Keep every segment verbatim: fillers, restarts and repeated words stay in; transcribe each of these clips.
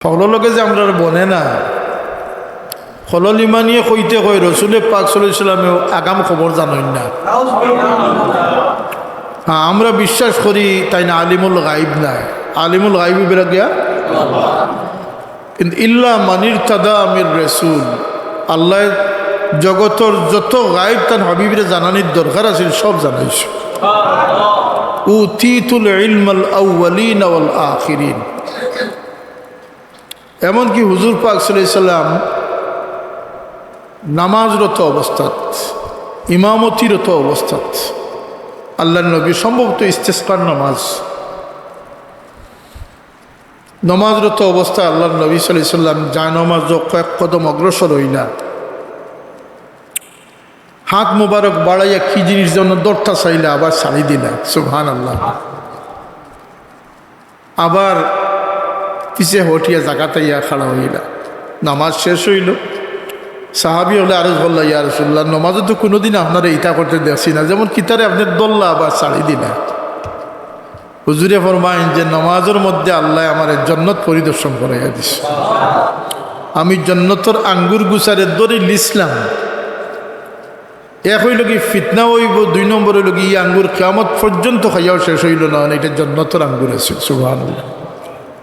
হকলর লগে যে আমরার বনে না, হকল ইমানিয়ে কইতে কয় রসুলে পাক সাল্লাল্লাহু আলাইহি ওয়াসাল্লামে আগাম খবর জানইন না। হ্যাঁ, আমরা বিশ্বাস করি তাইন আলিমুল গাইব নায়, আলিমুল গাইব ইবরা গিয়া। কিন্তু ইল্লা মানির তাদা আমির রসুল, আল্লাহ জগতর যত গাইব তান হাবিবরে জানানির দরকার আছিল, সব জানাইছে। উতিতুল ইলমাল আউয়ালিন ওয়াল আখিরিন। এমনকি হুজুর পাক সাল্লাল্লাহু আলাইহি ওয়াসাল্লাম নামাজরত অবস্থাত, ইমামতিরত অবস্থাত আল্লাহর নবী, সম্ভবত ইস্তেসকার নামাজ, নামাজরত অবস্থায় আল্লাহর নবী সাল্লাল্লাহু আলাইহি ওয়াসাল্লাম জায়নামাজ কয়েক কদম অগ্রসর হইলা, হাত মোবারক বাড়াইয়া কি জিনিস যেন ধরতা চাইলা, আবার ছাড়ি দিলা। সুবহানাল্লাহ। আবার পিছে হটিয়া জাগাত আইয়া খাড়া হইলা। নামাজ শেষ হইল। সাহাবী অকলে আরজ করলা, "ইয়া রাসূলুল্লাহ, নামাজো তো কোনোদিন আপনারে ইতা করতে দেখছি না, যেমন কিতারে আপনে ধরলা আবার ছাড়ি দিলা।" হুজুরে ফরমাইন যে, "নামাজর মধ্যে আল্লায় আমারে জন্নত পরিদর্শন করাইয়া দিছে। আমি জন্নতর আঙ্গুর গুছারে ধরি লিছলাম।" এক হইল কি ফিতনা হইব, দুই নম্বর হইল কি ই আঙ্গুর কিয়ামত পর্যন্ত খাইয়াও শেষ হইল না, মানে ইটা জন্নতর আঙ্গুর আছিল। সুবহানাল্লাহ।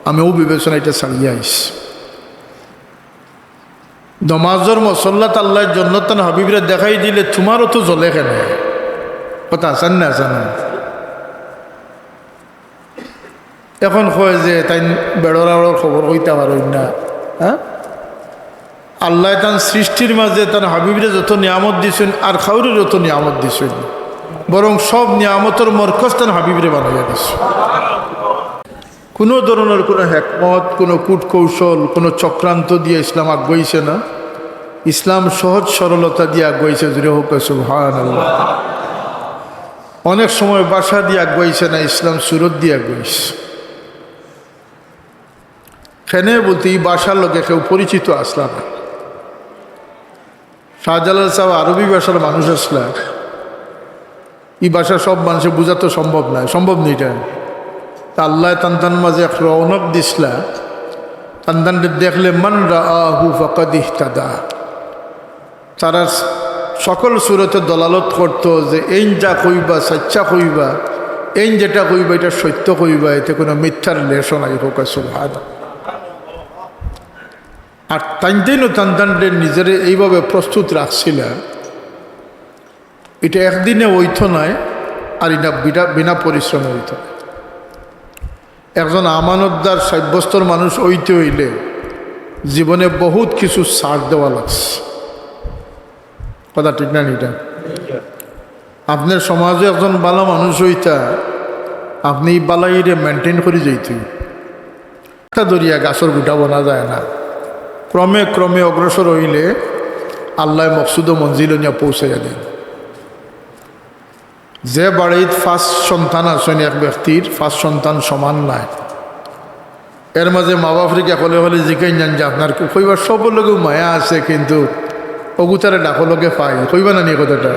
আমি অউ বিবেচনা ইটা ছাড়িয়া আইছি। নামাজর মুসল্লাত আল্লায় জন্নত তান হাবিবরে দেখাই দিলে তুমারও তো জ্বলে কেনে? কথা আসান না আসান? এখন কয় যে তাইন বেড়র আড়র খবর কইতা পারইন না, হ্যাঁ? আল্লায় তান সৃষ্টির মাঝে তান হাবিবরে যত নিয়ামত দিছইন আর কাউরে যত নিয়ামত দিছইন, বরং সব নিয়ামতর মরকজ তান হাবিবরে বানাইয়া দিছইন। কোনো ধরনের কোনো হেকমত, কোনো কূটকৌশল, কোনো চক্রান্ত দিয়া ইসলাম আগুয়াইছে না। ইসলাম সহজ সরলতা দিয়া আগুয়াইছে, জুরে কউক্কা সুবহানাল্লাহ। অনেক সময় ভাষা দিয়া আগুয়াইছে না, ইসলাম সুরত দিয়া আগুয়াইছে। কেনে বলতে ই ভাষার লগে কেউ পরিচিত আছলা না। শাহজালাল সাহেব আরবি ভাষার মানুষ আছলা, ই ভাষা সব মানুষে বুঝা তো সম্ভব নায়, সম্ভব নি ইটা? তা আল্লায় তান তান মাঝে এক রৌনক দিছলা, তান তানরে দেখলে মান রাআহু ফাকাদ ইহতাদা। তারা সকল সুরতে দলালত করত যে এইন যা কইবা, সাচ্চা কইবা, এইন যেটা কইবা, এটা সত্য কইবা, এতে কোনো মিথ্যার লেশও নাই। কউক্কা সুবহান। আর তাইন তাইনও তান তানরে নিজেরে এইভাবে প্রস্তুত রাখছিলা, এটা একদিনে অইতো নায়, আর এটা বিনা, বিনা পরিশ্রমে অইতো নায়। একজন আমানতদার সাব্যস্তর মানুষ অইতে অইলে জীবনে বহুত কিছু ছাড় দেওয়া লাগছে। কথা ঠিক না নি ইটা? আপনার সমাজে একজন ভালা মানুষ অইতা, আপনে ই ভালাইরে maintain করি যাইতে। একটা দরিয়া গাছর গুটা বনা যায় না, ক্রমে ক্রমে অগ্রসর অইলে আল্লায় মকসুদ ও মঞ্জিল নিয়া পৌঁছাইয়া দেন। যে বাড়িত পাঁচ সন্তান আছইন এক ব্যক্তির, পাঁচ সন্তান সমান নায়। এর মাঝে মা বাপরে গিয়া হকলে হকলে জিকাইন যান যে আপনার কি কইবার, সবর লগেউ মায়া আছে, কিন্তু অগুতারে ডাকো লগে পাই, কইবা না নি কথাটা?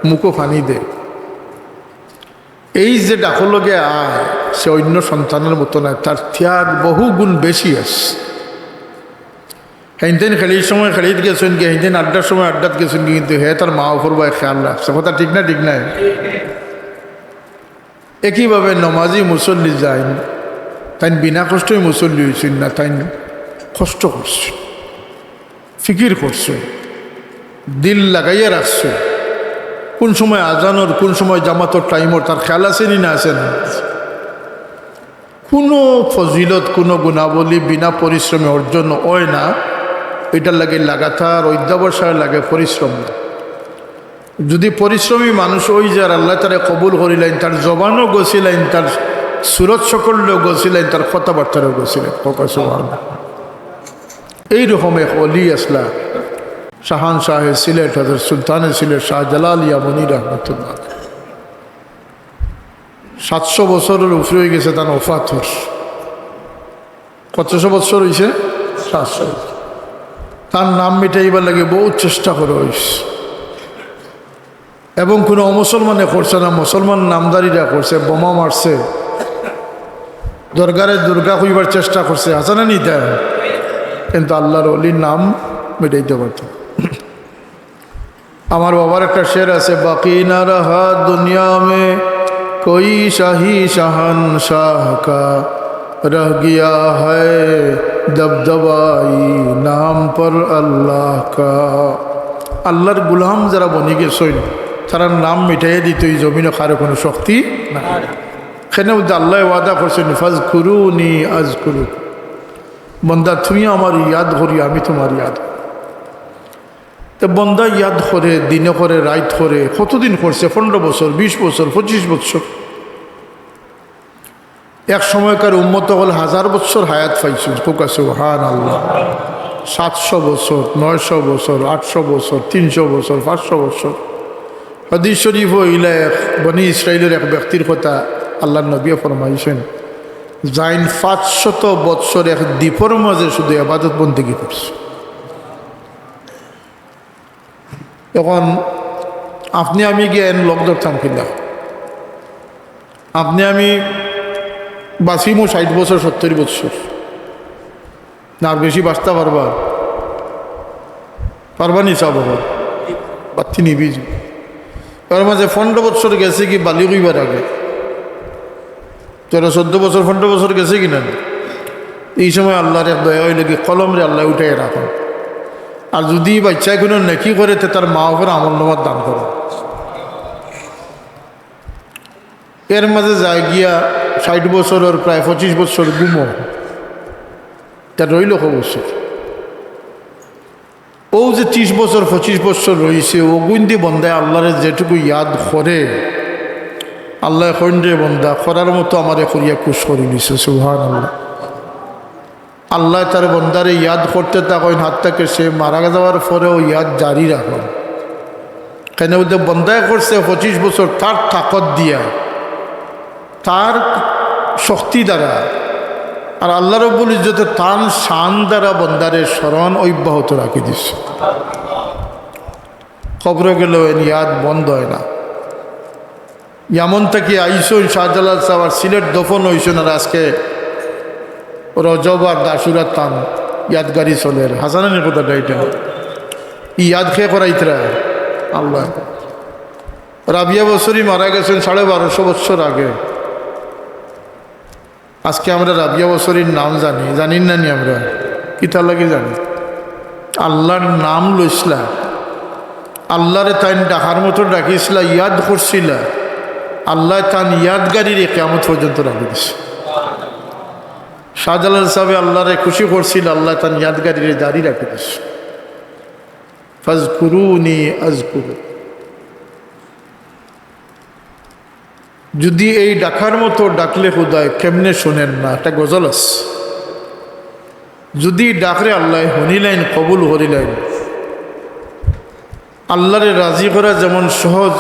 মুখো পানি দে। এই যে ডাকো লগে আয়, সে অন্য সন্তানের মতো নায়, তার ত্যাগ বহু গুণ বেশি আছে। হেইনতেন খেলির সময় খেলিত গেছইন গি, হেইনতেন আড্ডার সময় আড্ডাত গেছইন গি, কিন্তু হে তার মা বাপর বায় খেয়াল রাখছে। কথা ঠিক না, ঠিক নায়? একইভাবে নমাজি মুসল্লি যাইন, তাইন বিনা কষ্টই মুসল্লি অইছইন না, তাইন কষ্ট করছইন, ফিকির করছইন, দিল লাগাইয়া রাখছইন। কোন সময় আজানর, কোন সময় জামাতর টাইমর তার খেয়াল আছে নি না আছে না? কোনো ফজিলত, কোনো গুণাবলী বিনা পরিশ্রমে অর্জন অয় না। এটার লাগি লাগাতার অধ্যবসায় লাগে, পরিশ্রম। যদি পরিশ্রমী মানুষ অই যায় আর আল্লায় তারে কবুল করিলাইন, তার জবানও গছিলাইন, তার সুরত সকলও গছিলাইন, তার কথাবার্তারও গছিলাইন। কউক্কা সুবহানাল্লাহ। এইরকম এক অলি আছলা, শাহানশাহে সিলেট, হযরত সুলতানে সিলেট শাহজালাল ইয়ামনি রহমতুল্লাহ। সাতশো বছরর উপরে অইগেছে তান ওফাতর। কতশো বছর অইছে? সাতশো। তান নাম মিটাইবার লাগি বহুত চেষ্টা করা অইছে, এবং কোনো অমুসলমানে করছে না, মুসলমান নামধারীরা করছে, বোমা মারছে। দরগারে দুর্গা কইবার চেষ্টা করছে, আছে না নি তা? কিন্তু আল্লাহর ওলির নাম মিটাইতে পারত না। আমার বাবার একটা শের আছে, "বাকি না রহা দুনিয়া মে কোই শাহি শাহানশাহ কা, রহ গিয়া হ্যায় দবদবাই নাম পর আল্লাহ কা।" আল্লাহর গুলাম যারা বনি গেছইন, তারার নাম মিটাইয়া দিতে ওই জমিনো কারো কোনো শক্তি না। কেনে বুলতে আল্লায় ওয়াদা করছইন, "ফাজকুরুনি আজকুরুকুম।" বন্দা, তুমি আমার ইয়াদ করিও, আমি তুমার ইয়াদ। তে বন্দা ইয়াদ করে, দিনে করে, রাইত করে, কতদিন করছে? পনরো বছর, বিশ বছর, পঁচিশ বছর। এক সময়কার উম্মত অকল হাজার বছর হায়াত পাইছইন, কউক্কা সুবহানাল্লাহ। সাতশো বছর, নয়শো বছর, আটশো বছর, তিনশো বছর, পাঁচশো বছর। হাদিস শরীফো ইলা এক বনি ইসরাইলর এক ব্যক্তির কথা আল্লাহর নবীয়ে ফরমাইছইন, যাইন পাঁচশত বছর এক দ্বীপর মাঝে শুধু ইবাদত বন্দেগি করছে। এখন আপনে আমি গিয়া এন লগ ধরতাম কিলা? আপনে আমি বাঁচিমু ষাইট বছর, সত্তইর বছর, না আর বেশি বাঁচতা পারবা? পারবা নি? চাও বাবা, বাত্তি নিবি। এর মাঝে পনরো বছর গেছে কি বালিগ অইবার আগে, তেরো চৌদ্দ বছর, পনরো বছর গেছে কি না? এই সময় আল্লাহর এক দয়া অইলো কি, কলমরে আল্লায় উঠাইয়া রাখইন। আর যুদি বাচ্চায় কোনো নেকি করে, তে তার মা বাপর আমল নামাত দান করে। এর মাঝে যায় গিয়া ষাইট বছরর প্রায় পঁচিশ বছর ঘুমো, তা রইলো কয় বছর? অউ যে ত্রিশ বছর, পঁচিশ বছর রইছে, অগুইন্দি বন্দায় আল্লাহরে যেটুকু ইয়াদ করে, আল্লায় কইন, "রে বন্দা, করার মতো আমারে করিয়া খুশ করি নিছে।" সুবহানাল্লাহ। আল্লায় তার বন্দারে ইয়াদ করতে থাকইন, হাত্তা কে সে মারা যাওয়ার পরেও ইয়াদ জারি রাখইন। কেনে বুলতে বন্দায় করছে পঁচিশ বছর তার তাকত দিয়া, তার শক্তি দ্বারা, আর আল্লাহ রব্বুল ইজ্জতে তান শান দ্বারা বন্দারে স্মরণ অব্যাহত রাখি দিছে। কবরো গেলেও এন ইয়াদ বন্ধ অয় না। ইয়ামন থাকি আইছইন শাহজালাল সাব, আর সিলেট দফন অইছইন, আর আজকে রজব আর আশুরার তান ইয়াদগারি চলের। হাছা না নি কথাটা? ইটা ই ইয়াদ কে করাইতরা? আল্লাহ। রাবিয়া বসরি মারা গেছইন সাড়ে বারোশো বছর আগে। আজকে আমরা রাবিয়া বসরির নাম জানি, জানি না নি আমরা? কিতার লাগি জানি? আল্লাহর নাম লইছলা, আল্লাহরে তাইন ডাকার মতো ডাকিছলা, ইয়াদ করছিলা, আল্লায় তান ইয়াদগারিরে কিয়ামত পর্যন্ত রাখি দিছে। শাহজালাল সাবে আল্লাহরে খুশি করছিল, আল্লায় তান ইয়াদগারিরে জারি রাখি দিছে। ফাজকুরুনি আজকুরু। যুদি এই ডাকার মতো ডাকলে খুদায় কেমনে শুনেন না, একটা গজল আছে। যুদি ডাকরে আল্লায় হুনিলাইন, কবুল করিলাইন, আল্লাহরে রাজি করা যেমন সহজ,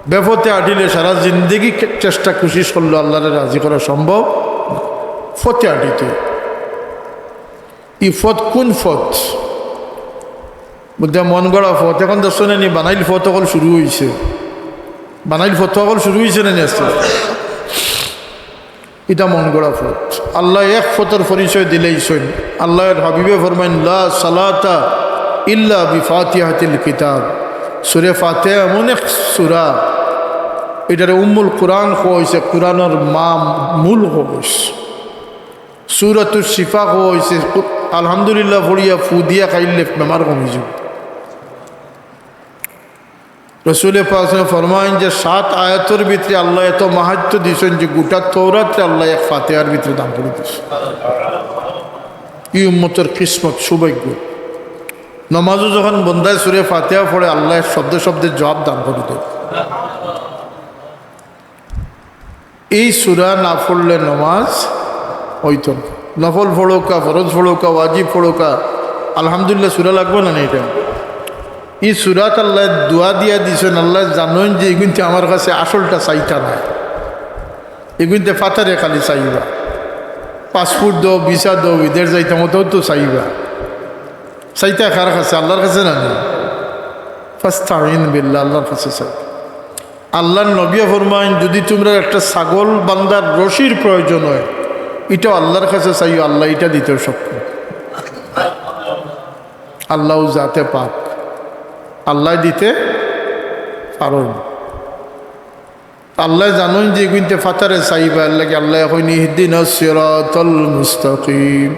বেপথে আটিলে সারা জিন্দেগি কে-, চেষ্টা কুশিশ করলো আল্লাহরে রাজি করা সম্ভব, পথে আটিতে। ই পথ কোন পথ? বুলতে মন গড়া পথ। এখন দেখছো না নি, বানাইল পথ অকল শুরু অইছে, বানাইল পথ অকল শুরু অইছে না নি আস্তে আস্তে? ইটা মন গড়া পথ। আল্লায় এক পথর পরিচয় দিলাইছইন। আল্লাহর হাবিবে ফরমাইন, "লা সালাতা ইল্লা বিফাতিহাতিল কিতাব।" সূরা ফাতিহা এমন এক সূরা, ইটারে উম্মুল কুরআন কওয়া অইছে, কুরআনর মা, মূল কওয়া অইছে। সূরাতুশ শিফা কওয়া অইছে, আলহামদুলিল্লাহ পড়িয়া ফু দিয়া খাইলে বেমার কমি যাইবো। রসুলে পাক সাল্লাল্লাহু আলাইহি ওয়াসাল্লাম ফরমাইন যে সাত আয়াতর ভিতরে আল্লায় এত মাহাত্ম্য দিছইন যে গোটা তৌরাতরে আল্লায় এক ফাতিহার ভিতরে দান করি দিছইন। ই উম্মতর কিসমত, সৌভাগ্য। নমাজও যখন বন্দায় সূরা ফাতিহা পড়ে, আল্লায় শব্দে শব্দে জবাব দান করি দেয়। এই সূরা না পড়লে নমাজ অইতো না। নফল পড়উক্কা, ফরজ পড়উক্কা, ওয়াজিব পড়উক্কা, আলহামদুলিল্লাহ সূরা লাগবো না নি ইটা? ই সূরাত আল্লায় দোয়া দিয়া দিছইন, আল্লায় জানইন যে ইগুইন্তে আমার কাছে আসলটা চাইতা নায়, ইগুইন্তে ফাতারে খালি চাইবা। পাসপোর্ট দেও, ভিসা দেও, বিদেশ যাইতাম, অতাউ তো চাইবা। চাইতা কার কাছে? আল্লাহর কাছে না নি? ফাস্তাইন বিল্লাহ, আল্লাহর কাছে চাই। আল্লাহর নবী ফরমাইন, যদি তোমরা একটা ছাগল বান্ধার রশির প্রয়োজন হয়, ইটাও আল্লাহর কাছে চাইও, আল্লাহ ইটা দিতে সক্ষম। আল্লাহ জাতে পাক, আল্লাহ দিতে পারইন। আল্লাহ জানইন যে ইগুইন্তে ফাতারে চাইবা, এর লাগি আল্লাহ কইন, "ইহদিনাস সিরাতাল মুস্তাকিম,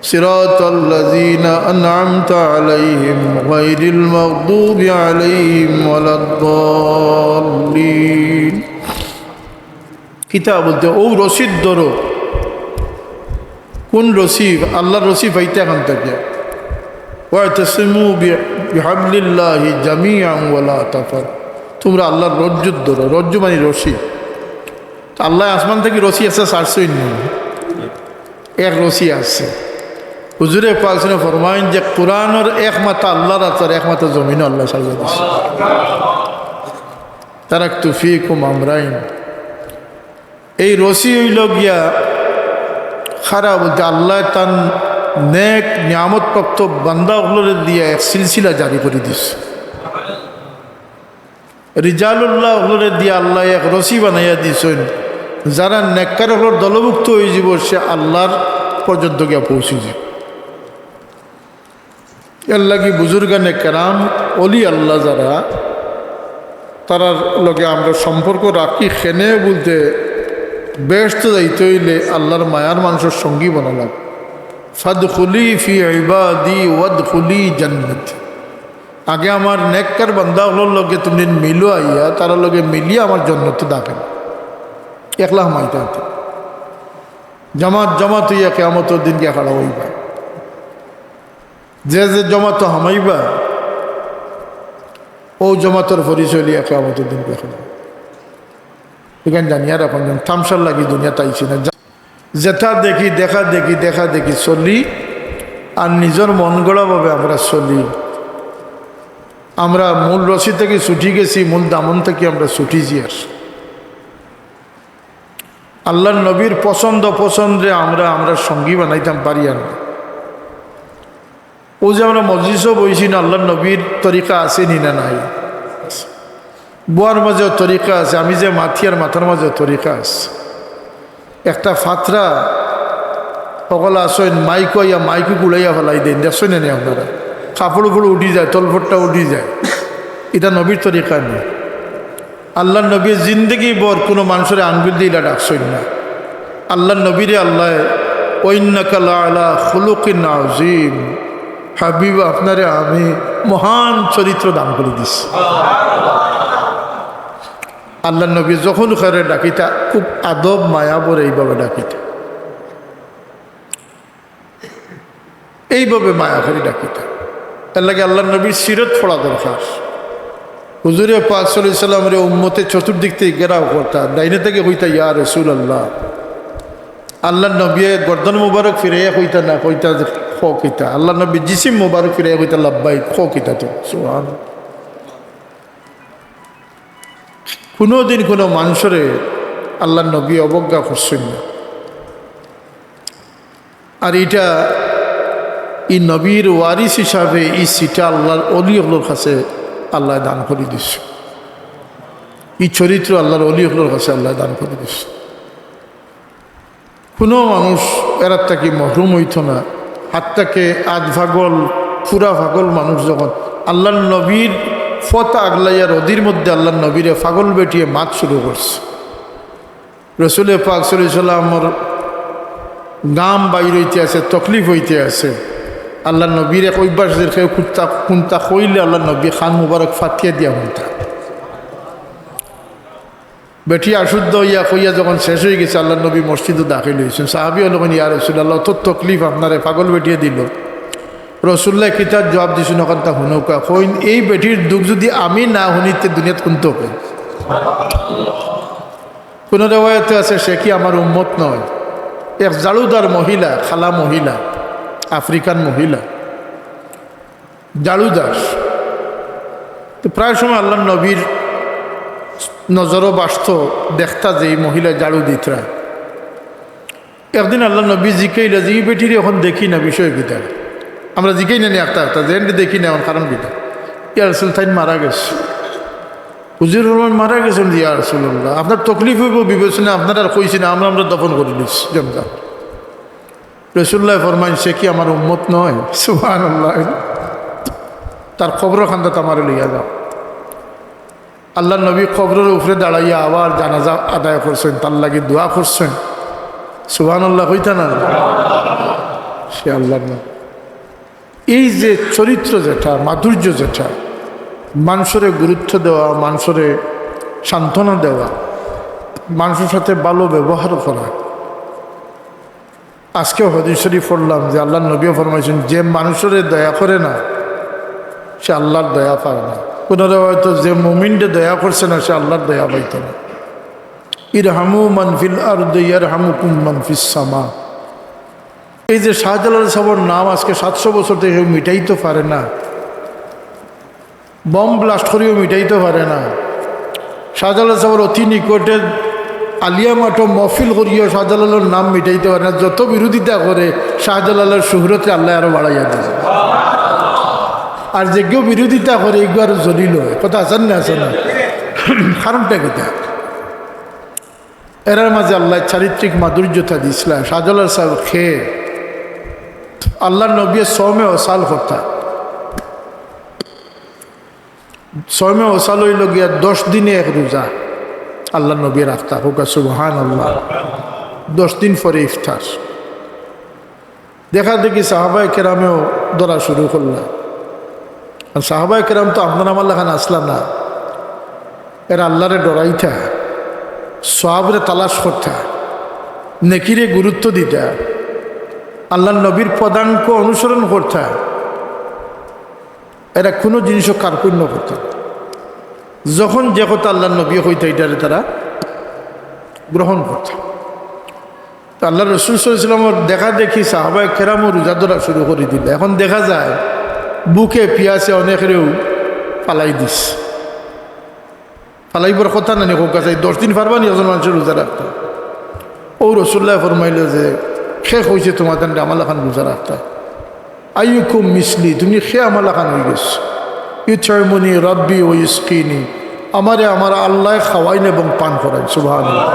সিরাতাল্লাযীনা আনআমতা আলাইহিম, গায়রিল মাগদুবি আলাইহিম ওয়ালাদ্দাল্লিন।" কিতা বলতে, ও রশির ধরো। কোন রশি? আল্লাহর রশি পাইতা এখান থেকে। "ওয়াতাসিমু বি-, বিহাবলিল্লাহি জামিআন ওয়ালা তাফার।" তোমরা আল্লাহর রজ্জুত ধরো। রজ্জু মানে রশি। তো আল্লাহ আসমান থেকে রশি একটা ছাড়ছইন না, এক রশি আছে। হুজুরে পাক সাল্লাল্লাহু আলাইহি ওয়াসাল্লাম ফরমাইন যে কোরআনর এক মাথা আল্লাহর আতো, আর এক মাথা জমিনো আল্লাহ ছাড়িয়া দিছে। "তারাকতু ফীকুম আমরাইন।" এই রশি অইলো গিয়া খারা বলতে আল্লাহ তান নেক নিয়ামতপ্রাপ্ত বান্দা অকলরে দিয়া এক সিলসিলা জারি করি দিছে। রিজালুল্লাহ অকলরে দিয়া আল্লাহ এক রশি বানাইয়া দিছইন, যারা নেককার অকলর দলভুক্ত অইযিবো, সে আল্লাহর পর্যন্ত গিয়া পৌঁছি যাইবো। এর লাগি বুজুর্গানে কেরাম, অলি আল্লাহ যারা, তারার লগে আমরা সম্পর্ক রাখি। কেনে বলতে, বেহেস্তো যাইতে অইলে আল্লাহর মায়ার মানুষর সঙ্গী বনা লাগবো। "ফাদখুলি ফি ইবাদি ওয়াদখুলি জান্নাতি।" আগে আমার নেককার বান্দা অকলর লগে তুমি মিলো আইয়া, তারার লগে মিলিয়া আমার জন্নতো দাখিল। একলা হামাইতা অইতো। জামাত জামাত অইয়া কিয়ামতর দিন গিয়া খাড়া অইবা। যে যে জমাতো হামাইবা, ও জমাতর পরিচয় লইয়া কিয়ামতর দিন দেখো। এখানে জানিয়া রাখুন, যেন তামশার লাগি দুনিয়াত আইছি না। যা-, যেটা দেখি, দেখা দেখি, দেখা দেখি চলি, আর নিজর মন গড়াভাবে আমরা চলি। আমরা মূল রশি থেকে ছুটি গেছি, মূল দামন থেকে আমরা ছুটি যাইয়ার। আল্লাহর নবীর পছন্দ অপছন্দরে আমরা, আমরা সঙ্গী বানাইতাম পারি আর না। ও যে আমরা মজলিসও বইছি না, আল্লাহর নবীর তরিকা আছে নি না নাই? বওয়ার মাঝেও তরিকা আছে, আমি যে মাতি আর মাতার মাঝেও তরিকা আছে। একটা ফাতরা অকল আছইন, মাইকো আইয়া মাইকো গুড়াইয়া ফালাই দেইন, দেখছইন না নি আপনারা? কাপড় উপড় উঠি যায়, তলফটটা উঠি যায়, ইটা নবীর তরিকা নি। আল্লাহর নবী জিন্দেগি ভর কোনো মানুষরে আঙ্গুল দিয়া ইলা ডাকছইন না। আল্লাহর নবীরে আল্লাহ, "ওয়া ইন্নাকা লাআলা খুলুকিন আযীম।" হাবিব, আপনারে আমি মহান চরিত্র দান করি দিছি। আল্লাহর নবী যখন কাউরে ডাকিতা, খুব আদব মায়া ভরে এইভাবে ডাকিতা। এইভাবে মায়া করি ডাকিতা। এর লাগি আল্লাহর নবীর সিরত পড়া দরকার। হুজুরে পাক সাল্লাল্লাহু আলাইহি ওয়াসাল্লামরে উম্মতে চতুর্দিক থেকে ঘেরাও করতা, ডাইনে থেকে কইতা, "ইয়া রাসূলুল্লাহ।" আল্লাহর নবী গর্দন মুবারক ফিরাইয়া কইতা না, কইতা যে, "কও কিতা।" আল্লাহর নবী জিসিম মুবারক ফিরাইয়া কইতা, "লাব্বাইক, কও কিতা তো।" সুবহানাল্লাহ। কোনোদিন কোনো মানুষরে আল্লাহর নবী অবজ্ঞা করছইন না। আর ইটা, ই নবীর ওয়ারিস হিসাবে ই সিটা আল্লাহর অলি অকলর কাছে আল্লাহ দান করি দিছে। ই চরিত্র আল্লাহর অলি অকলর কাছে আল্লাহ দান করি দিছে। কোনো মানুষ এরার থাকি মহরুম অইতো না। হাত্তা কে আধ পাগল, পুরা পাগল মানুষ যখন আল্লাহর নবীর পথ আগলাইয়া রদির মধ্যে আল্লাহর নবীরে পাগল বেটিয়ে মাত শুরু করছে। রসুলে পাক সাল্লাল্লাহু আলাইহি ওয়াসাল্লামর গাম বাইর অইতে আছে, তকলিফ অইতে আছে। আল্লাহর নবীর এক অভ্যাস আছে, কেউ কুন্তা, কুন্তা কইলে আল্লাহর নবী কান মুবারক ফাটিয়া দিয়া হুনতা। বেটি অশুদ্ধ অইয়া কইয়া যখন শেষ অইগেছে, আল্লাহর নবী মসজিদো দাখিল অইছইন। সাহাবী অকলে কইন, "ইয়া রাসূলুল্লাহ, অত তকলিফ আপনারে পাগল বেটিয়ে দিলো।" রসুলুল্লায় কিতা জুয়াব দিছইন, অখানতা হুনউক্কা। কইন, "এই বেটির দুখ যুদি আমি না হুনি, তে দুনিয়াত কুন্তা অইবো?" কোনো রেওয়ায়তে আছে, সে কি আমার উম্মত নয়? এক ঝাড়ুদার মহিলা, কালা মহিলা, আফ্রিকান মহিলা, ঝাড়ুদার। তো প্রায় সময় আল্লাহর নবীর নজরো বাসতো, দেখতা যে এই মহিলা ঝাড়ু দিতরা। একদিন আল্লাহর নবী জিকাইলা যে, "ই বেটিরে অখন দেখি না, বিষয় কিতা?" আমরা জিকাই না নি আখতা আখতা, "যে এনরে দেখি না, অখন কারণ কিতা?" "ইয়া রাসূল, তাইন মারা গেছে।" হুজুর ফরমাইন, "মারা গেছইন।" "জি ইয়া রাসূলুল্লাহ।" "আপনার তকলিফ অইবো বিবেচনায় আপনারে আর কইছি না, আমরা, আমরা দফন করি দিছি জানাজা।" রাসূলুল্লাহ ফরমাইন, "সে কি আমার উম্মত নয়?" সুবহানাল্লাহ। "তার কবরর কান্দাত আমারে লইয়া যাও।" আল্লাহর নবী কবরর উপরে দাঁড়াইয়া আবার জানাজা আদায় করছইন, তার লাগি দোয়া করছইন। সুবহানাল্লাহ কইতা না? সে আল্লাহর নবী। এই যে চরিত্র যেটা, মাধুর্য যেটা, মানষরে গুরুত্ব দেওয়া, মানষরে সান্ত্বনা দেওয়া, মানষর সাথে ভালো ব্যবহার করা। আজকেও হাদিস শরীফ পড়লাম যে আল্লাহর নবীও ফরমাইছইন, "যে মানষরে দয়া করে না, সে আল্লাহর দয়া পায় না।" কোনো রেওয়ায়তো, "যে মুমিনরে দয়া করছে না, সে আল্লাহর দয়া পাইতো না।" "ইরহামু মান ফিল আরদি ইয়ারহামুকুম মান ফিস সামা।" এই যে শাহজালাল সাহেবর নাম আজকে সাতশো বছর থেকে কেউ মিটাইতে পারে না, বোম ব্লাস্ট করিও মিটাইতে পারে না। শাহজালাল সাহেবর অতি নিকটে আলিয়া মাঠো মহফিল করিও শাহজালালর নাম মিটাইতে পারে না। যত বিরোধিতা করে, শাহজালালর শুহরতরে আল্লায় আরো বাড়াইয়া দিছে। আর যেগু বিরোধিতা করে, এগু আরো জলিল অয়। কথা আছে না, আছে না? কারণটা কিতা? এরার মাঝে আল্লায় চারিত্রিক মাধুর্যতা দিছলা। শাহজালাল সাহেব কে? আল্লাহর নবীয়ে সওমে ওসাল করতা। সওমে ওসাল অইলো গিয়া দশ দিনে এক রোজা আল্লাহর নবীয়ে রাখতা। কউক্কা সুবহানাল্লাহ। দশ দিন পরে ইফতার। দেখা দেখি সাহাবায়ে কেরামেও ধরা শুরু করলা। আর সাহাবায়ে কেরাম তো আপনার আমার লাখান আছলা না, এরা আল্লাহরে ডরাইতা, সওয়াবরে তালাশ করতা, নেকিরে গুরুত্ব দিতা, আল্লাহর নবীর পদাঙ্ক অনুসরণ করতা। এরা কোনো জিনিসও কার্পণ্য করতা না। যখন যে কথা আল্লাহর নবীয়ে কইতা, ইটারে তারা গ্রহণ করতা। তো আল্লাহর রসুল সাল্লাল্লাহু আলাইহি ওয়াসাল্লামর দেখা দেখি সাহাবায়ে কেরামও রোজা ধরা শুরু করি দিলা। এখন দেখা যায় ভুকে পিয়াসে অনেকরেউ ফালাই দিছে। ফালাইবার কথা নানি, কউক্কা চাই, দশ দিন পারবা নি একজন মানষে রোজা রাখতা? অউ রসুলুল্লায় ফরমাইলা যে, "কে কইছে তুমার তানরে আমার লাখান রোজা রাখতা? আইয়ুকুম মিসলি, তুমি কে আমার লাখান অইগেছো? ইউতইমুনি রাব্বি ওয়া ইউসকিনি, আমারে আমার আল্লায় খাওয়াইন এবং পান করাইন।" সুবহানাল্লাহ।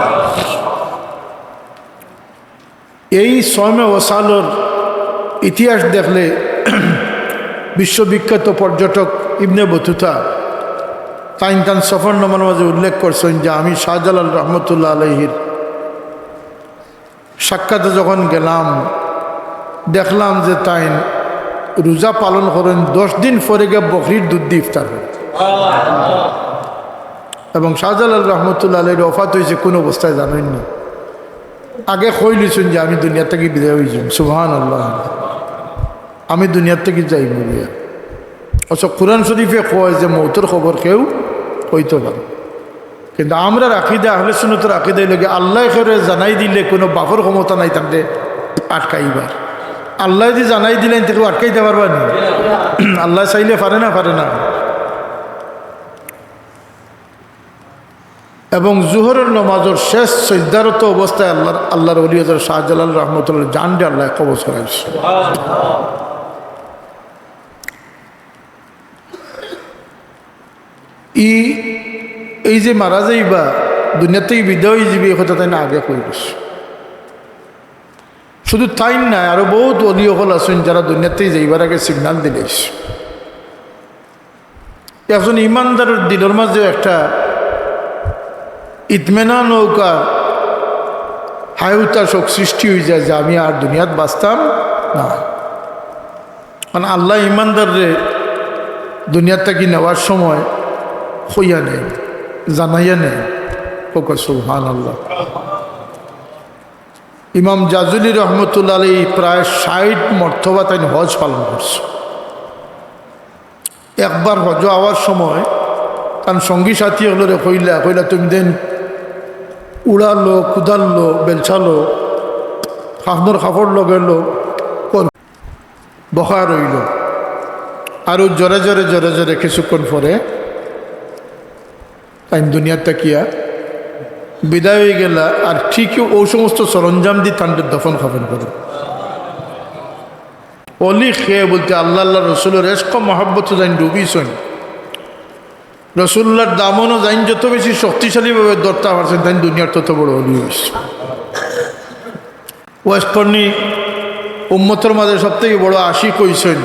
এই সওমে ওসালর ইতিহাস দেখলে বিশ্ববিখ্যাত পর্যটক ইবনে বতুতা তাইন তান সফরনামার মাঝে উল্লেখ করছইন যে আমি শাহজালাল রহমতুল্লাহ আলাইহির সাক্ষাতে যখন গেলাম, দেখলাম যে তাইন রোজা পালন করইন, দশ দিন পরে গিয়া বকরির দুধ দি ইফতার করইন। এবং শাহজালাল রহমতুল্লাহ আলাইহির ওফাত অইছে কোন অবস্থায় জানইন নি? আগে কইলিছইন যে আমি দুনিয়া থাকি বিদায় অইযাইমু। সুবহানাল্লাহ। আমি দুনিয়া থাকি যাইমু গিয়া। অথচ কোরআন শরীফে কয় যে মউতর খবর কেউ কইতো পারে না। কিন্তু আমরার আকিদা, আহলে সুন্নতর আকিদা অইলো গি, আল্লায় কেউরে জানাই দিলে কুনু বাপর ক্ষমতা নাই তানরে আটকাইবার। আল্লায় যদি জানাই দিলে, ইনতে কেউ আটকাইতা পারবা নি? আল্লায় চাইলে পারে না, পারে না। এবং জোহরর নমাজর শেষ সইজদারত অবস্থায় আল্লাহর, আল্লাহর ওলি হযরত শাহজালাল রহমতুল্লাহ জানরে আল্লায় কবজ করাইছে। ই, এই যে মারা যাইবা, দুনিয়া থাকি বিদায় অইযিবা, ই কথা তাইন আগে কইলিছে। শুধু তাইন নায়, আরো বউত ওলি অকল আছইন যারা দুনিয়া থাকি যাইবার আগে signal দিলাইছে। একজন ইমানদারর দিলর মাঝে একটা ইতমিনান অউক আর হায় হুতাশ অউক সৃষ্টি অইযায় যে আমি আর দুনিয়াত বাঁচতাম না। কারণ আল্লায় ইমানদাররে দুনিয়া থাকি নেওয়ার সময় কইয়া নেইন, জানাইয়া নেইন। কউক্কা সুবহানাল্লাহ। ইমাম জাজুলি রহমতুল্লাহ আলাইহি প্রায় ষাইট মর্তবা তাইন হজ পালন করছে। একবার হজ আওয়ার সময় তান সঙ্গী সাথী অকলরে কইলা, কইলা, "তুমি দেন উড়ালো, কুদাললো, বেলচালো, কাফনর কাপড় লগাইলো, কর।" বকা রইলো। আরো জোরে জোরে, জোরে জোরে কিছুক্ষণ পরে তাইন দুনিয়া থাকিয়া বিদায় অইগেলা। আর ঠিকই অউ সমস্ত সরঞ্জাম দি তানরে দফন কাফন করে। ওলি কে বলতে আল্লাহ, আল্লাহর রসুলর ইশক মহব্বত যাইন ডুবিছইন। রসুল্লাহর দামনও যাইন যত বেশি শক্তিশালীভাবে ধরতা পারছইন, তাইন দুনিয়ার তত বড় অলি অইছে। ওয়েস কর্নি উম্মতর মাঝে সব থাকি বড় আশিক অইছইন।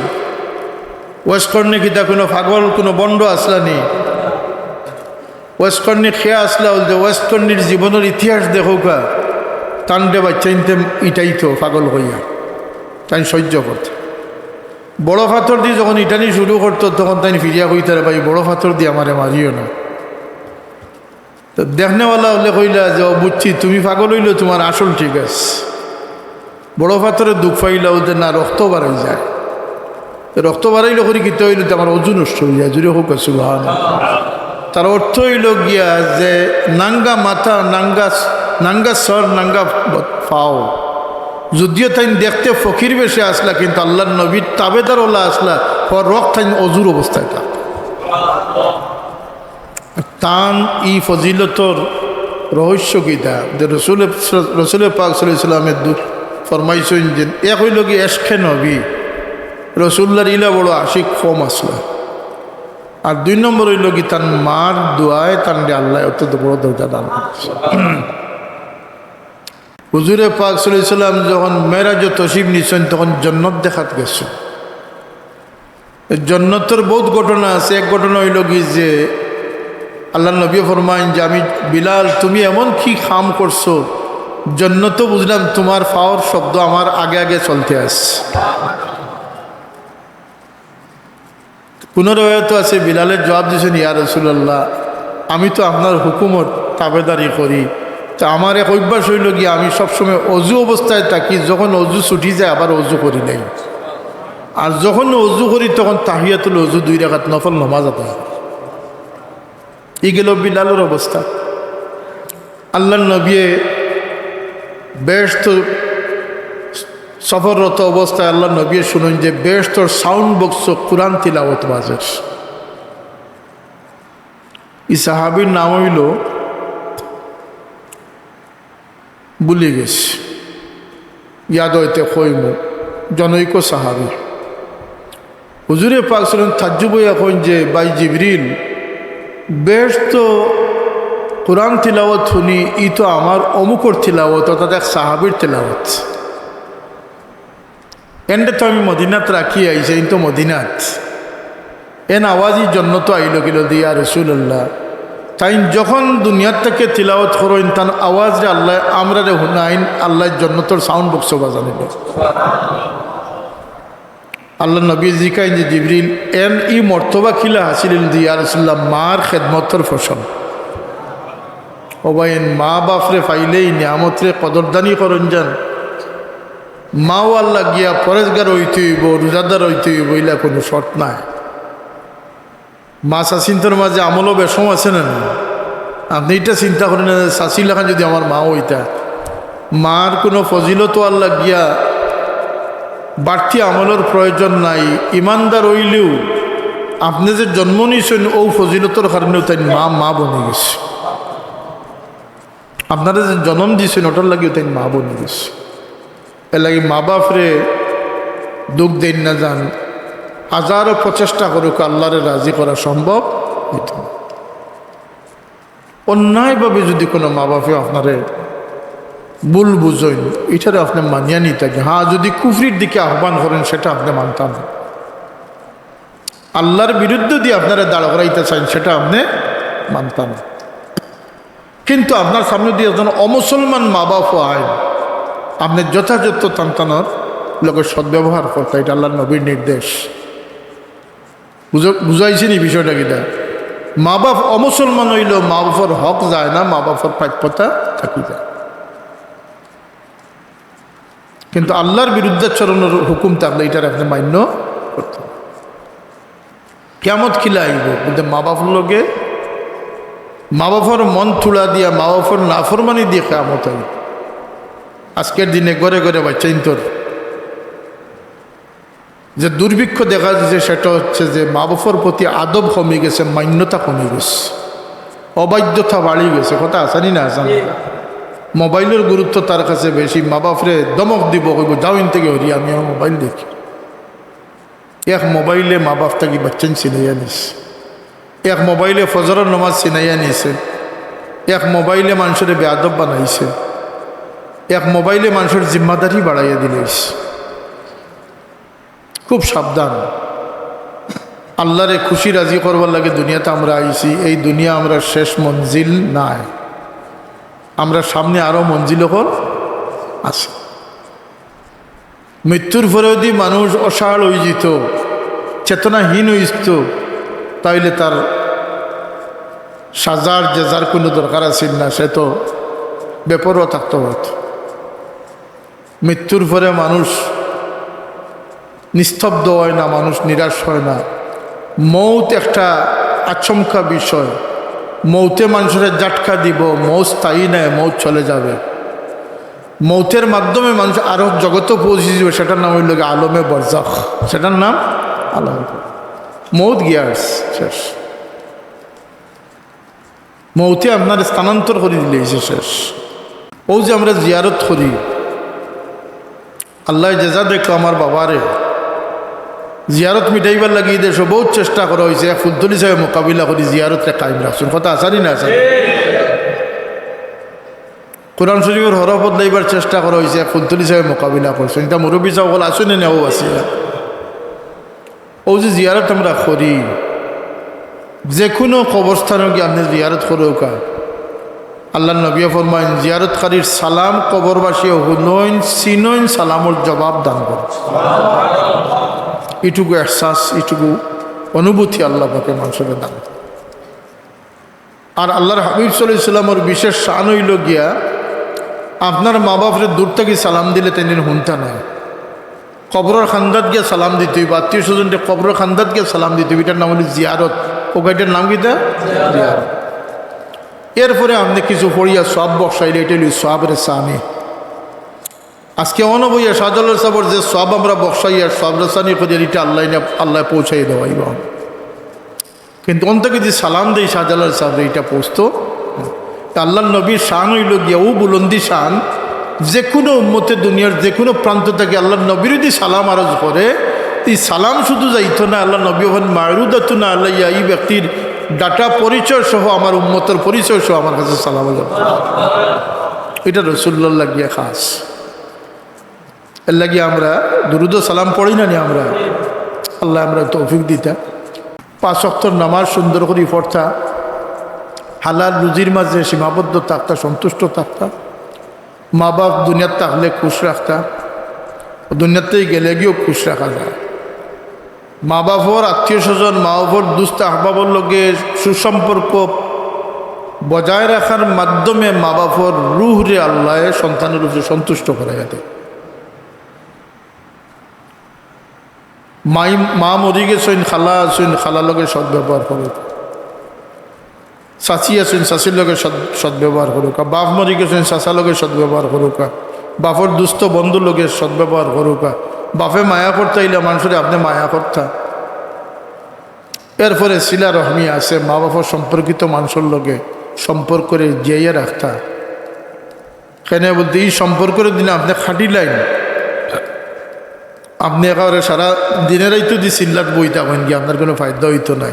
ওয়েস কর্নি কিতা কুনু পাগল, কুনু ভন্ড আছলা নি? ওয়েস কর্নি কে আছলা বলতে, ওয়েস কর্নির জীবনর ইতিহাস দেখউক্কা, তানরে বাইচ্চাইন্তে ইটাইতো পাগল কইয়া, তাইন সইজ্য করতা। বড় পাথর দি যখন ইটানি শুরু করতো, তখন তাইন ফিরিয়া কইতা, "রে ভাই, বড় পাথর দি আমারে মারিও না।" তো দেখনেওয়ালা অকলে কইলা যে, "ও বুঝছি, তুমি পাগল অইলেও তুমার আসল ঠিক আছে।" বড় পাথরে দুখ পাইলা বলতে, "না, রক্ত বাড়াই যায়।" তো রক্ত বাড়াইলে করি কিতা অইলো? তো আমার অজু নষ্ট অই যায়। জুরে কউক্কা সুবহানাল্লাহ। তার অর্থ অইলো গিয়া যে নাঙ্গা মাথা, নাঙ্গা, নাঙ্গা সর, নাঙ্গা পাও। যদিও তাইন দেখতে ফকির বেশে আছলা, কিন্তু আল্লাহর নবীর তাবেদার অলা আছলা, হর রক্ত তাইন অজুর অবস্থায় থাকতো। তান ই ফজিলতর রহস্য কিতা? যে রসুল, রসুল পাক সাল্লাল্লাহু আলাইহি ওয়াসাল্লামে দু-, ফরমাইছইন যে এক অইলো কি এশকে নবী, রসুল্লাহর ইলা বড় আশিক কম আছলা। আর দুই নম্বর অইলো কি তান মার দোয়ায় তানরে আল্লায় অত্যন্ত বড় দরজা দান করছে। হুজুরে পাক সাল্লাল্লাহু আলাইহি ওয়াসাল্লাম যখন মেরাজো তশরিফ নিছইন, তখন জন্নত দেখাত গেছইন। জন্নতর বউত ঘটনা আছে। এক ঘটনা অইলো কি যে আল্লাহর নবী ফরমাইন যে, "আমি বিলাল, তুমি এমন কি কাম করছো, জন্নতো বুঝলাম তুমার পাওর শব্দ আমার আগে আগে চলতে আছে।" কুনু রেওয়ায়েতো আছে, বিলালে জুয়াব দিছইন, "ইয়া রাসুলাল্লাহ, আমি তো আপনার হুকুমর তাবেদারি করি, তো আমার এক অভ্যাস অইলো কি, আমি সবসময় অজু অবস্থায় থাকি, যখন অজু ছুটি যায় আবার অজু করি নেই।" আর যখন অজু করি, তখন তাহিয়াতুল অজু দুই রাকাত নফল নামাজ আদায় করি। ই গেল বিলালর অবস্থা। আল্লাহর নবীয়ে বেহেশতো সফররত অবস্থায় আল্লাহর নবীয়ে শুনইন যে বেহেশতর সাউন্ড বক্সো কুরআন তিলাওয়াত বাজের। ই সাহাবীর নাম অইলো ভুলি গেছি, ইয়াদ অইতে কইমু, জনৈক সাহাবী। হুজুরে পাক সাল্লাল্লাহু আলাইহি ওয়াসাল্লাম তাজ্জুব অইয়া কইন যে, "ভাই জিবরিল, বেহেশতো কুরআন তিলাওয়াত হুনি, ই তো আমার অমুকর তিলাওয়াত, অর্থাৎ এক সাহাবীর তিলাওয়াত।" এনরে তো আমি মদিনাত রাখি আইছি, এইন তো মদিনাত। এন আওয়াজ ই জন্নতো আইলো কিলা দি, ইয়া রাসুলাল্লাহ। তাইন যখন দুনিয়ার থাকি তিলাওয়াত করইন, তান আওয়াজরে আল্লায় আমরারে হুনাইন, আল্লায় জন্নতর সাউন্ড বক্সো বাজানিলো। আল্লাহর নবীয়ে জিকাইন যে, "জিবরিল, এন ই মর্তবা কিলা হাসিল অইল দি, ইয়া রাসুলাল্লাহ, মার খেদমতর ফসল।" ও ভাই, এন মা বাফরে পাইলেই নিয়ামতরে কদরদানি করইন যান। মাওয়ার লাগিয়া পরেজগার অইতে অইবো, রোজাদার অইতে অইবো, ইলা কুনু শর্ত নাই। মা চাচিন্তর মাঝে আমলও বেশম আছে না, না? আপনে ইটা চিন্তা করইন না যে চাচির লাখান যুদি আমার মা অইতা, মার কুনু ফজিলত অওয়ার লাগিয়া বাড়তি আমলর প্রয়োজন নাই। ইমানদার অইলেও আপনে যে জন্ম নিছইন, অউ ফজিলতর কারণেউ তাইন মা, মা বনি গেছে। আপনারে যে জনম দিছইন, অটার লাগিও তাইন মা বনি গেছে। এরলাগি মা বাফরে দুখ দেইন না যান, হাজারো প্রচেষ্টা করুক, আল্লারে রাজি করা সম্ভব অইতো না। অন্যায়ভাবে যুদি কুনু মা বাফে আপনারে ভুল বুঝইন, ইটারে আপনে মানিয়া নিতা গি। হ্যাঁ, যুদি কুফরির দিকে আহ্বান করইন, সেটা আপনে মানতা না। আল্লার বিরুদ্ধে যুদি আপনারে দাঁড় করাইতা চাইন, সেটা আপনে মানতা না। কিন্তু আপনার সামনে যুদি একজন অমুসলমান মা বাফ আইন, আপনে যথাযথ তান তানর লগে সদ্ব্যবহার করতা, ইটা আল্লার নবীর নির্দেশ। বুঝা-, বুঝাইছি নি বিষয়টা কিতা? মা বাফ অমুসলমান অইলেও মা বাফর হক যায় না, মা বাফর প্রাপ্যতা থাকি যায়। কিন্তু আল্লার বিরুদ্ধাচরণর হুকুম থাকলে ইটারে আপনে মান্য করতে হবে। কিয়ামত কিলা আইবো? বলতে মা বাফর লগে, মা বাফর মন তুড়া দিয়া, মা বাফর নাফরমানি দিয়া কিয়ামত আইবো। আজকের দিনে ঘরে ঘরে বাচ্চাইন্তর যে দুর্ভিক্ষ দেখা দিছে, সেটা হচ্ছে যে মা বাফর প্রতি আদব কমি গেছে, মান্যতা কমি গেছে, অবাধ্যতা বাড়ি গেছে। কথা আছে নি না আছে নি? মোবাইলর গুরুত্ব তার কাছে বেশি। মা বাফরে ধমক দিবো, কইবো, "যাও ইন থাকি হরি, আমি আমার মোবাইল দেখি।" এক মোবাইলে মা বাফ থাকি বাচ্চাইন ছিনাইয়া নিছে। এক মোবাইলে ফজরর নামাজ ছিনাইয়া নিছে, এক মোবাইলে মানষরে বেয়াদব বানাইছে, এক মোবাইলে মানষর জিম্মাদারি বাড়াইয়া দিলাইছে। খুব সাবধান। আল্লারে খুশি রাজি করবার লাগি দুনিয়াত আমরা আইছি। এই দুনিয়া আমরার শেষ মঞ্জিল নায়, আমরার সামনে আরো মঞ্জিল অকল আছে। মৃত্যুর পরে যদি মানুষ অসাড় অইযিতো, চেতনাহীন অইযিতো, তাইলে তার সাজার যেজার কুনু দরকার আছিল না, সে তো বেপরোয়া থাকতো পারতো। মৃত্যুর পরে মানুষ নিস্তব্ধ অয় না, মানুষ নিরাশ অয় না। মউত একটা আচমকা বিষয়। মউতে মানষরে ঝাটকা দিবো, মউত স্থায়ী নায়, মউত চলে যাবে। মউতের মাধ্যমে মানুষ আরো জগতো পৌঁছিযিবো, সেটার নাম অইলো গিয়া আলমে বরজখ। সেটার নাম আলমে বরজখ। মউত গিয়া আর শেষ। মউতে আপনারে স্থানান্তর করি দিলাইছে, শেষ। অউ যে আমরা জিয়ারত করি, আল্লায় যেজা দেখো আমার বাবারে, জিয়ারত মিটাইবার লাগি দেশো বউত চেষ্টা করা অইছে। এক ফুলতলি সাবে মোকাবিলা করি জিয়ারতরে কায়েম রাখছইন। কথা আছে নি না আছে? কোরআন শরীফর হরফ বদলাইবার চেষ্টা করা অইছে, এক ফুলতলি সাবে মোকাবিলা করছইন। ইতা মুরব্বি সাব অকল আছইন নি না? অউ আছে। অউ যে জিয়ারত আমরা করি, যেকুনু কবরস্থানো গিয়া আপনে জিয়ারত করউক্কা, আল্লার নবীয়ে ফরমাইন, জিয়ারতকারীর সালাম কবরবাসীয়ে হুনইন, চিনইন, সালামর জবাব দান করইন। ইটুকু এহসাস, ইটুকু অনুভূতি আল্লা পাকে মানষরে দান করইন। আর আল্লার হাবিব সাল্লাল্লাহু আলাইহি ওয়াসাল্লামর বিশেষ শান অইলো গিয়া, আপনার মা-বাফরে দূর থাকি সালাম দিলে তাইন হুনতা নায়। কবরর কান্দাত গিয়া সালাম দিতে অইবো, আত্মীয় স্বজনরে কবরর কান্দাত গিয়া সালাম দিতে অইবো, ইটার নাম অইলো জিয়ারত। অউ ইটার নাম কিতা? জিয়ারত। এরপরে আপনে কিছু পড়িয়া সওয়াব বখশাইলে, ইটা অইলো সওয়াবর সানি। আজকে অনো বইয়া শাহজালাল সাবর যে সওয়াব আমরা বখশাইয়ার সওয়াবর সানি করিয়ার, ইটা আল্লায় না, আল্লায় পৌঁছাই দেওয়াইবা। কিন্তু অন থাকি যদি সালাম দেই শাহজালাল সাবরে, ইটা পৌঁছতো। তা আল্লার নবীর শান অইলো গিয়া অউ বুলন্দি শান, যেকুনু উম্মতে দুনিয়ার যেকুনু প্রান্ত থাকি আল্লার নবীরে যদি সালাম আরজ করে, ই সালাম শুধু যাইতো না, আল্লার নবী অখন মারুদাতুন আলাইয়া, ই ব্যক্তির ডাটা পরিচয় সহ, আমার উম্মতর পরিচয় সহ আমার কাছে সালাম যাইবো। ইটা রসুলুল্লাহর লাগিয়া খাস। এরলাগি আমরা দুরুদ ও সালাম পড়ি না নি আমরা? আল্লায় আমরারে তৌফিক দিতা। পাঁচ ওয়াক্তর নামাজ সুন্দর করি পড়তা, হালাল রুজির মাঝে সীমাবদ্ধ থাকতা, সন্তুষ্ট থাকতা। মা-বাফ দুনিয়াত থাকলে খুশ রাখতা, দুনিয়াত থাকি গেলে গিয়াও খুশ রাখা যায়। মা-বাফর আত্মীয় স্বজন, মা-বাফর দুস্ত আহবাবর লগে সুসম্পর্ক বজায় রাখার মাধ্যমে মা-বাফর রুহরে আল্লায় সন্তানর উপরে সন্তুষ্ট করাইয়া দেয়। মাই, মা মরি গেছইন, খালা আছইন, খালার লগে সদ্ব্যবহার করউক্কা। চাচি আছইন, চাচির লগে সদ-, সদ্ব্যবহার করউক্কা। বাফ মরি গেছইন, চাচার লগে সদ্ব্যবহার করউক্কা। বাফর দুস্ত বন্ধুর লগে সদ্ব্যবহার করউক্কা। বাফে মায়া করতা অইলে মানষরে আপনে মায়া করতা। এরপরে সিলা রহমি আছে, মা-বাফর সম্পর্কিত মানষর লগে সম্পর্করে জিয়াইয়া রাখতা। কেনে বলতে, ই সম্পর্করে দিনে আপনে খাটিলাইন, আপনে একেবারে সারা দিনে রাইতো দি চিল্লাত বই থাকইন গিয়া, আপনার কুনু ফায়দা অইতো নায়।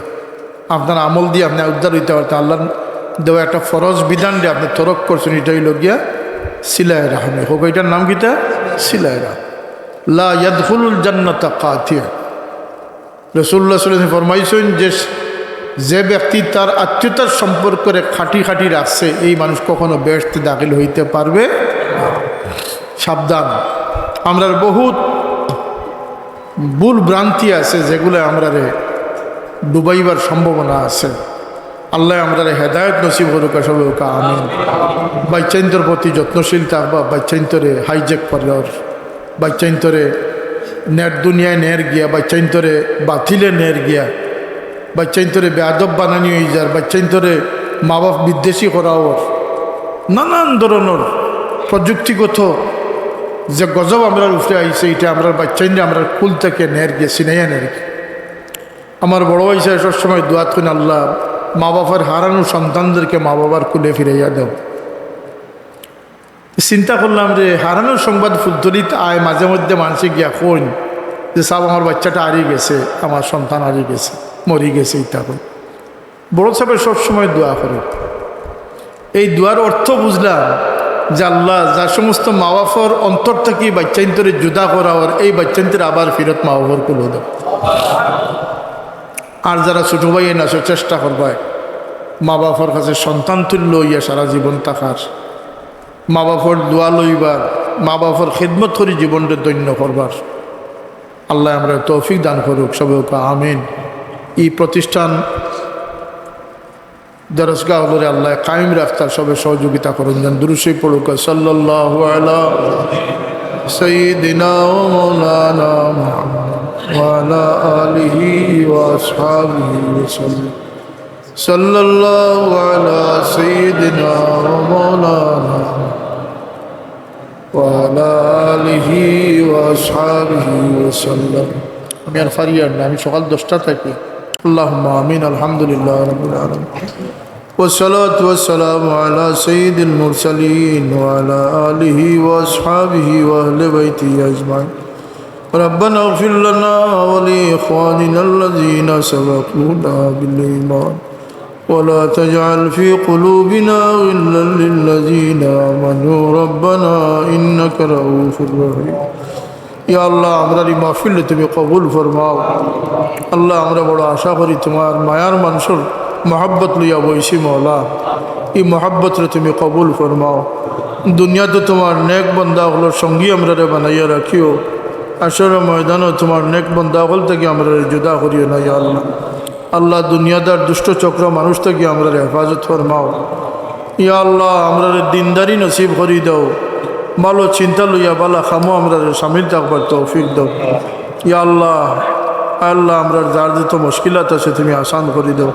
আপনার আমল দি আপনে উদ্ধার অইতা পারতা। আল্লার দেওয়া একটা ফরজ বিধানরে আপনে তরক করছইন, ইটা অইলো গিয়া সিলায়ে রাহমি। অউক্কা, ইটার নাম কিতা? সিলায়ে রাহমি। লা ইয়াদখুলুল জান্নাতা কাতিআ। রাসূলুল্লাহ সাল্লাল্লাহু আলাইহি ওয়াসাল্লাম ফরমাইছইন যে, যে ব্যক্তি তার আত্মীয়তার সম্পর্করে খাটি খাটি রাখছে, এই মানুষ কখনো বেহেশতে দাখিল অইতে পারবে না। সাবধান, আমরার বউত ভুল ভ্রান্তি আছে যেগুলায় আমরারে ডুবাইবার সম্ভাবনা আছে। আল্লায় আমরারে হেদায়েত নসিব করউক্কা, সবে কউক্কা আমিন। বাইচ্চাইন্তর প্রতি যত্নশীল থাকবা, বাইচ্চাইন্তরে হাইজ্যাক করার, বাইচ্চাইন্তরে নেট দুনিয়ায় নের গিয়া, বাইচ্চাইন্তরে বাতিলে নের গিয়া, বাইচ্চাইন্তরে বেয়াদব বানানি অইযার, বাইচ্চাইন্তরে মা-বাফ বিদ্বেষী করা অর, নানান ধরনর প্রযুক্তিগত যে গজব আমরার উপরে আইছে, ইটা আমরার বাইচ্চাইন্তরে আমরার কুল থাকি নের গিয়া, ছিনাইয়া নের গিয়া। আমার বড় ভাইসাবে সবসময় দোয়াত কইন, "আল্লাহ, মা-বাফর হারানো সন্তানদেরকে মা-বাবার কুলে ফিরাইয়া দেও।" চিন্তা করলাম যে হারানোর সংবাদ ফুলতলিত আয়, মাঝে মধ্যে মানষে গিয়া কইন যে, "সাব, আমার বাইচ্চাটা হারি গেছে, আমার সন্তান হারি গেছে, মরি গেছে," ইতা কইন। বড় সাহেবে সবসময় দোয়া করে। এই দোয়ার অর্থ বুঝলাম যে আল্লাহ, যা সমস্ত মা বাপর অন্তর থাকি বাচ্চাইন্তরে জুদা করা অর, এই বাচ্চাইন্তরে আবার ফিরত মা বাপর কুলো দেও। আর যারা ছোট ভাইয়াইন আছো, চেষ্টা করবায় মা বাপর কাছে সন্তান তুল্য অইয়া সারা জীবন থাকার, মা বাপর দোয়া লইবার, মা বাপর খেদমত করি জীবনরে ধন্য করবার। আল্লাহ আমরারে তৌফিক দান করুক, সবে কউক্কা আমিন। এই প্রতিষ্ঠান দরসগাহ অকলরে আল্লাহ কায়েম রাখতা, সবে সহযোগিতা করইন যেন। দুরূদ শরীফ পড়ুক্কা, সাল্লাল্লাহু আলা সাইয়্যিদিনা ওয়া মাওলানা মুহাম্মদ ওয়া আলা আলিহি ওয়া আসহাবিহি ওয়া সাল্লাম। সাল্লাল্লাহু আলা সাইয়্যিদিনা ওয়া মাওলানা ওয়া আলা আলিহি ওয়া আসহাবিহি ওয়া সাল্লাম। আমি আর পারিয়ার না, আমি সকাল দশটা থাকি। আল্লাহুম্মা আমিন। আলহামদুলিল্লাহি রাব্বিল আলামিন। والصلاة والسلام على سيد المرسلين وعلى آله وأصحابه وأهل بيته أجمعين. ربنا اغفر لنا ولإخواننا الذين سبقونا بالإيمان ولا تجعل في قلوبنا غلا للذين آمنوا ربنا إنك رؤوف رحيم. ইয়া আল্লাহ, আমরার ই মাহফিলরে তুমি কবুল ফরমাও। আল্লাহ, আমরা বড় আশা করি তুমার মায়ার মানষর মহব্বত লইয়া বইছি মওলা, ই মহব্বতরে তুমি কবুল ফরমাও। দুনিয়াত তুমার নেক বান্দা অকলর সঙ্গী আমরারে বানাইয়া রাখিও, হাশরর ময়দানো তুমার নেক বান্দা অকল থাকি আমরারে জুদা করিও না ইয়া আল্লাহ। আল্লাহ, দুনিয়াদার দুষ্ট চক্র মানুষ থাকি আমরারে হেফাজত ফরমাও। ইয়া আল্লাহ, আমরারে দিনদারি নসিব করি দেও, ভালো চিন্তা লইয়া ভালা কামো আমরারে শামিল থাকবার তৌফিক দেও। ইয়া আল্লাহ, আল্লাহ, আমরার যার যত মুশকিলাত আছে তুমি আসান করি দেও।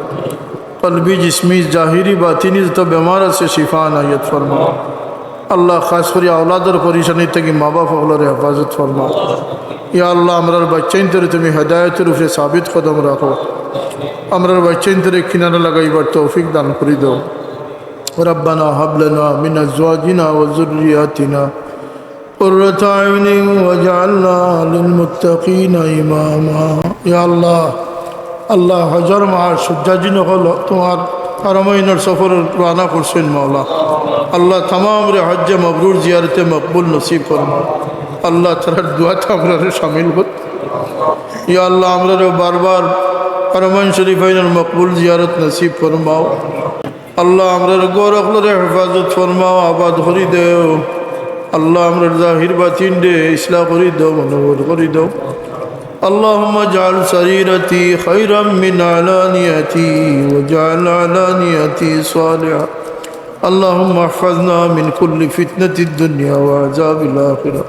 কলবি, জিসমি, জাহিরি, বাতিনি যত বেমার আছে শিফা এনায়েত ফরমাও। আল্লাহ, খাস করি আওলাদর পরেশানি থাকি মা বাপ অকলরে হেফাজত ফরমাও। ইয়া আল্লাহ, আমরার বাচ্চাইন্তরে তুমি হেদায়েতর উপরে সাবিত কদম রাখো। আমরার বাচ্চাইন্তরে কিনারা লাগাইবার তৌফিক দান করি দেও। ربنا هب لنا من أزواجنا وذرياتنا قرة أعين واجعلنا للمتقين إماما. ইয়া আল্লাহ, আল্লাহ, হজর মাস হুজ্জাজিন অকল তুমার হারামাইনর সফর রওয়ানা করছইন মওলা। আল্লাহ, তামামরে হজ্জে মবরুর, জিয়ারতে মকবুল নসিব ফরমাও। আল্লাহ, তারার দোয়াত আমরারে শামিল কর। ইয়া আল্লাহ, আমরারে বারবার হারামাইন শরীফাইনর মকবুল জিয়ারত নসিব ফরমাও। আল্লাহ, আমরার ঘর অকলরে হেফাজত ফরমাও, আবাদ করি দেও। আল্লাহ, আমরার জাহির বাতিনরে ইসলাহ করি দেও, মনোবল করি দেও। اللهم اجعل سريرتي خيرا من علانيتي واجعل علانيتي صالحة. اللهم احفظنا من كل فتنة الدنيا وعذاب الآخرة.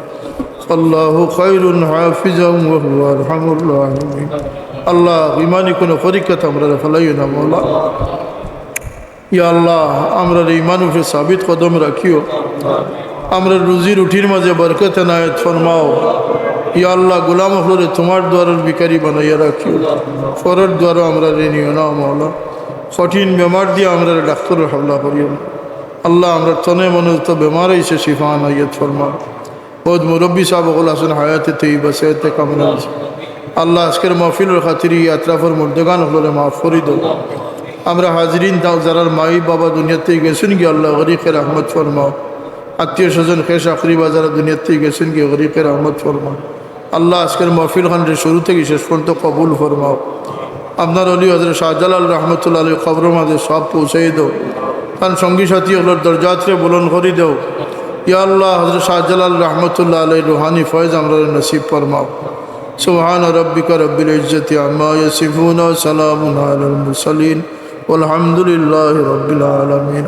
فالله خير حافظا وهو أرحم الراحمين. আল্লাহ, ইমানি কুনু পরীক্ষাত আমরারে ফালাইও না মওলা। ইয়া আল্লাহ, আমরারে ইমান উপরে সাবিত কদম রাখিও। আমরার রুজি রুটির মাঝে বরকত এনায়েত ফরমাও। ইয়া আল্লাহ, গোলাম অকলরে তুমার দুয়ারর ভিখারি বানাইয়া রাখিও। পরর দুয়ারো আমরারে নিও না মওলা। কঠিন বেমার দিয়া আমরারে ডাক্তরর হাওলা করিও না। আল্লাহ, আমরার তনে মনে যত বেমার অইছে শিফা এনায়েত ফরমাও। বউত মুরব্বি সাব অকল আছইন হায়াতে তৈয়বা, সেহতে কামিলা। আল্লাহ, আজকের মাহফিলর খাতিরে ই আতরাফর মুর্দেগান অকলরে মাফ করি দেও। আমরা হাজিরিন তাও যারার মাই বাবা দুনিয়া থাকি গেছইন গি, আল্লাহ গরিকে রহমত ফরমাও। আত্মীয় স্বজন, খেশ আকরিবা যারা দুনিয়া থাকি গেছইন গি, গরিকে রহমত ফরমাও। আল্লাহ, আজকের মাহফিল খানরে শুরু থাকি শেষ পর্যন্ত কবুল ফরমাও। আপনার অলি হজরত শাহজালাল রহমতুল্লাহ আলাইহির কবরর মাঝে সওয়াব পৌঁছাই দেও। তান সঙ্গী সাথী অকলর দরজাতরে বুলন্দ করি দেও। ইয়া আল্লাহ, হজরত শাহজালাল রহমতুল্লাহ আলাইহির রুহানি ফয়েজ আমরারে নসিব ফরমাও। سبحان ربك رب العزة عما يصفون وسلام على المرسلين والحمد لله رب العالمين.